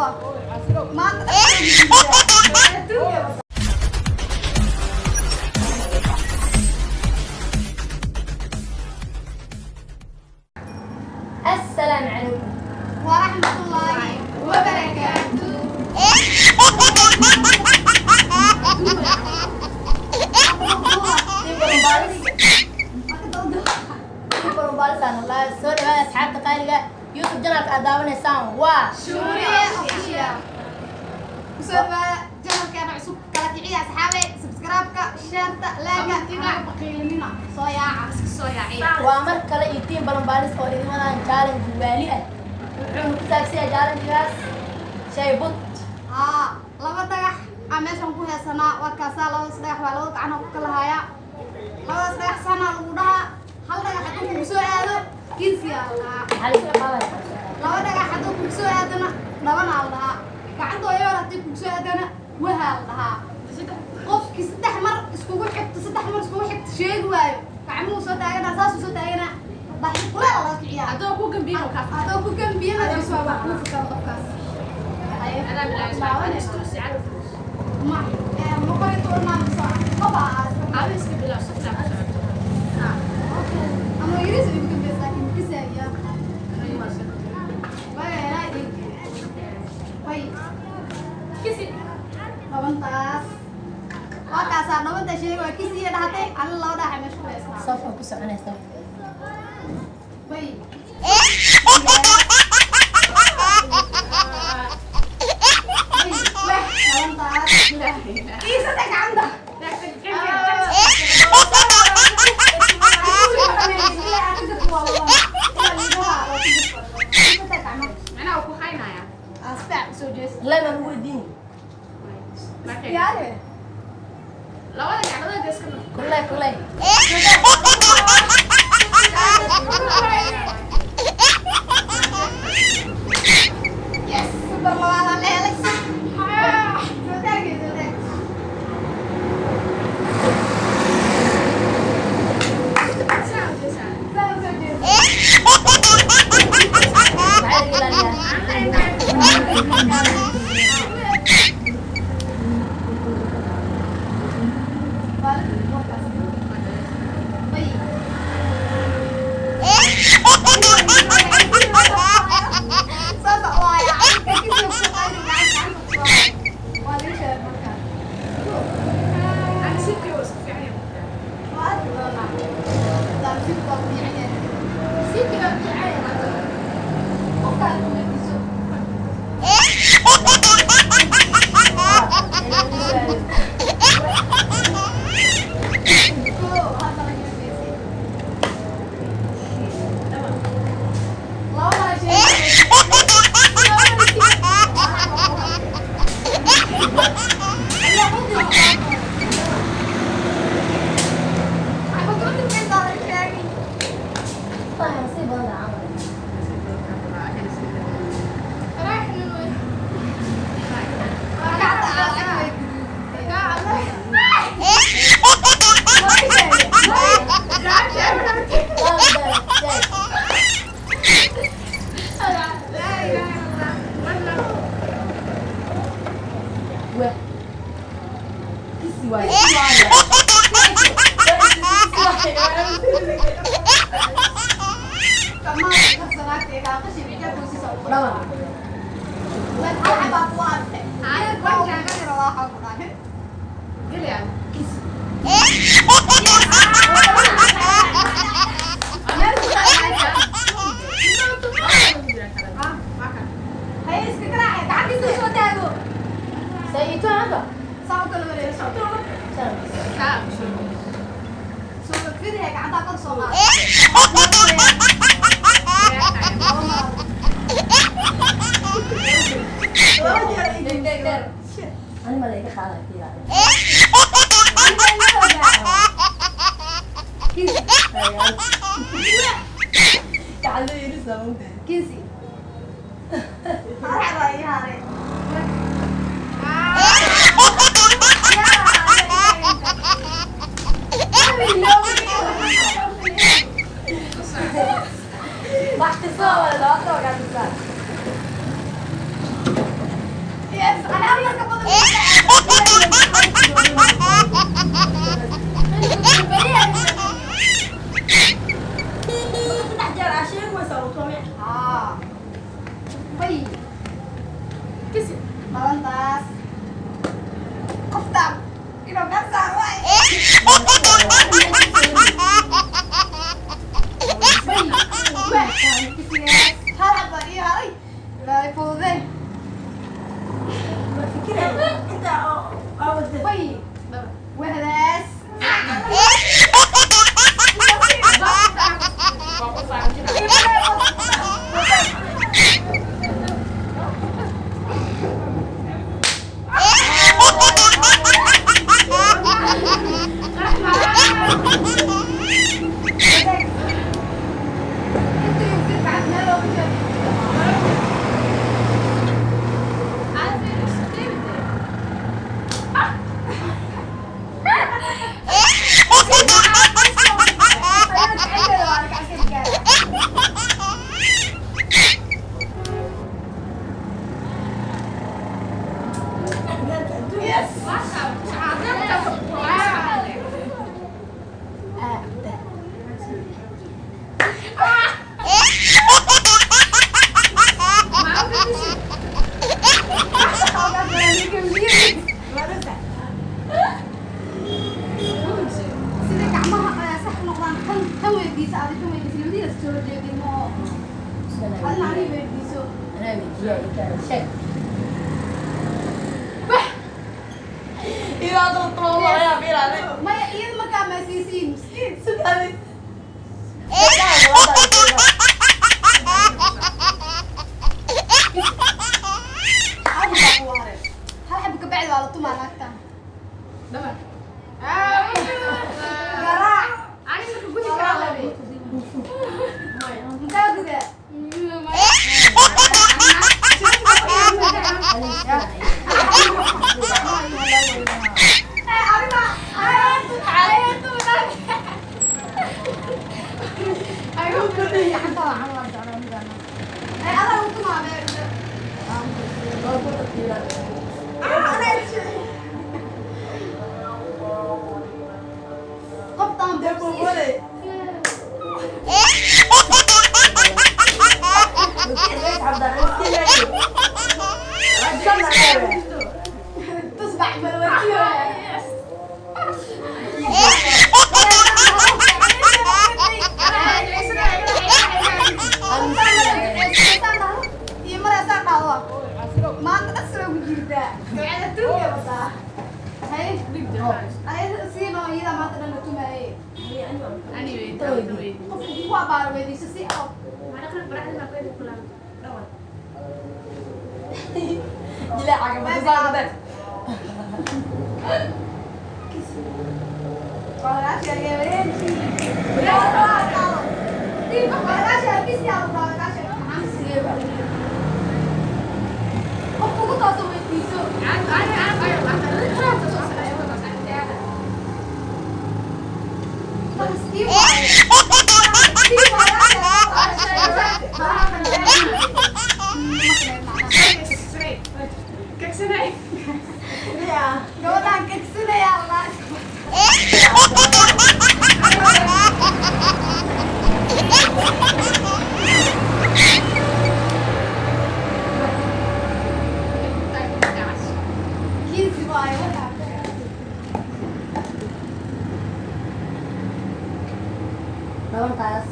Maanta. Assalaamu calaykum. Waraxmatullaahi wabarakaatu. Soo dhawaada asxaabta qaaliga YouTube channelka aad daawanaysaan waa Shuuriye Official. Kusoo dhawaada channelkeena cusub, kala kiciya asxaabe, subscribe-ka, share-ta, like-ka, baqiilinina soo yaaca, iska soo yaaciya. Waa mar kale iyo team balanbaalis oo idin wadaan challenge waali ah. Wuxuuna ku saabsan yahay challenge-gaas shay bud. Haa, laba dhagax aan meeshan ku heesanaa, waa kaasaa. Labadaas dhagax waa labada gacan oo ku kala hayaa. Labadaas dhagax sanaa lagu dhahaa. Hal dhagax hadduu kugu soo aado, kinsiyaa la dhahaa. Maxaa la isku qabanaya? Laba dhagax hadduu kugu soo aadona, dhabanaa la dhahaa. Gacantoo yar haddii kugu soo aadona, wahaa la dhahaa. Qofkii saddex mar iskugu xigto, saddex mar iskugu xigto sheegi waayo, gacmuhu soo taaganaa, saasuu soo taaganaa, baxi kuleel laga kiciyaa. Hadduu ku gambiyo kaas. Hadduu ku gambiyana, bis waa wax kuu fukan qofkaas. Anaa bilaabay istuusi cali fulus. Ma ma qori tuurnaa mise maba? Adi iska bilaab, si fiican ku socoto. Ama yariis igu gambiyas, laakiin kisaayaa way. Kisi. Dhabantaas waa kaasaa. Dhabanta sheegi waa kisiya dhahatay. Ani laba dhaxa meesha ku haystaa. Safka ku soconaysa. Way way, dhabantaas iisada gacanta. Macnaha ku haynaya. Lemon ugu weydiini. Labada gacmood iska noqo. Kuley kuley. Yes, super labaad la helay. Soo taagay, soo taag. Saa u jeesaa. Saa u soo jeeso. Maxaa laga ilaaliyaa? Ani sibkii waa isku fiican yahay. Waxaan sii badan camal. Waa daal. Wah. Kisi waay. Dhaban. Geliya. Sayito hada. Saan. Ani ma la iga qaaday fiira. Gacanta yiri sabunta. Kisi. Wax kasta waa loo soo gaadhisaa. Saddex jeer aa sheegi waysaa uu tume. Haa. Bay. Kisi. Dhalantaas. Qoftaan inuu ka saaro waay. Bay. Wah. Kisigaas. Hal xabo ii haray. Ilaahay fududee. Ma fikiraya inta oo aa wada. Bay. Wahdaas. Inta yuu si fiican meel looga jeedo. Ayada gacanteeda waa la gacan gaara. Yes. Sida gacmaha ayaa sax u noqdaan kan kan weydiisa adi kan weydiisa labadiina soo horjeedin ma oo adina aniga weydiiso. Anaa weydiiyaa intaa sheeg. Wah. Ilaa dad ayaa bilaabay. Maya iyada markaa ma siisiin miskiin. Sidadi. Hal xabaa kugu haray. Hal xabo kabacdi waa la tumaa naagtan. Garaac. Intaa gudaa. تصبح ملوكية. Iyo mar asaa qaado. Maanta dhaqsi bay ku jirtaa. Gabcada tuuga wataa. Hay, ay siinoo iyada maanta dhan la tumaayay. Qofku kugu abaaro weydiiso si oo waa lagaa sheegay wareerkii. Waa qaado. Waa lagaa sheegay kisi aa waa lagaa sheegay. Maxaan siiyey baa. Qofku ku tooso weydiiso. Tan sii waaye. Sii waaye. Gabadhaan kagsanaya Allah. Kiisi waaye waxaa. Dhalantaas.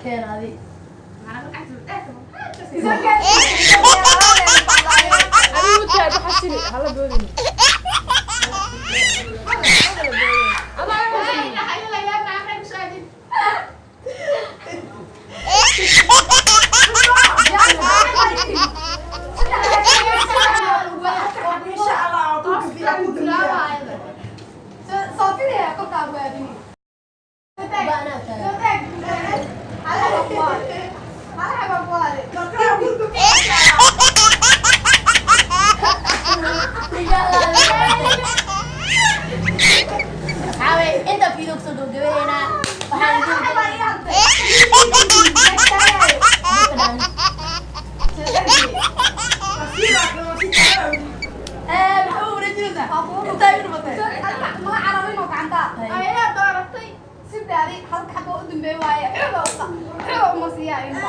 Keen adi. Adigu taag waxa sili hala boodin. Insha Allah waa ku gafiya, ku gafiya. Soofinaya kolkaa ku aadini. Ba anaa taagan. Korkaa ku gafiya, insha Allah. Waxaa weeye inta video kusoo gabagabeynaa. Waxaan idin Nasiibaa kale, waa si jecel. Maxaa u wareejinaysaa? Intaa igu dhufatay. Mala cararin oo gacanta ayaa dooratay sidaadi halka xabo u dambeey waaye xoog xoog uma siiyaa inta.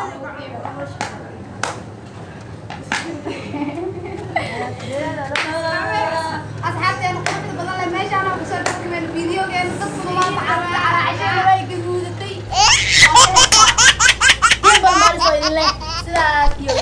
Asxaabteena quruxda badan leh, meeshaan aan kusoo gabagabeyn videogeena. Dadku maanta carruurta caraacashada way gaduudatay. Team Balmaalis oo idin leh sidaas iyo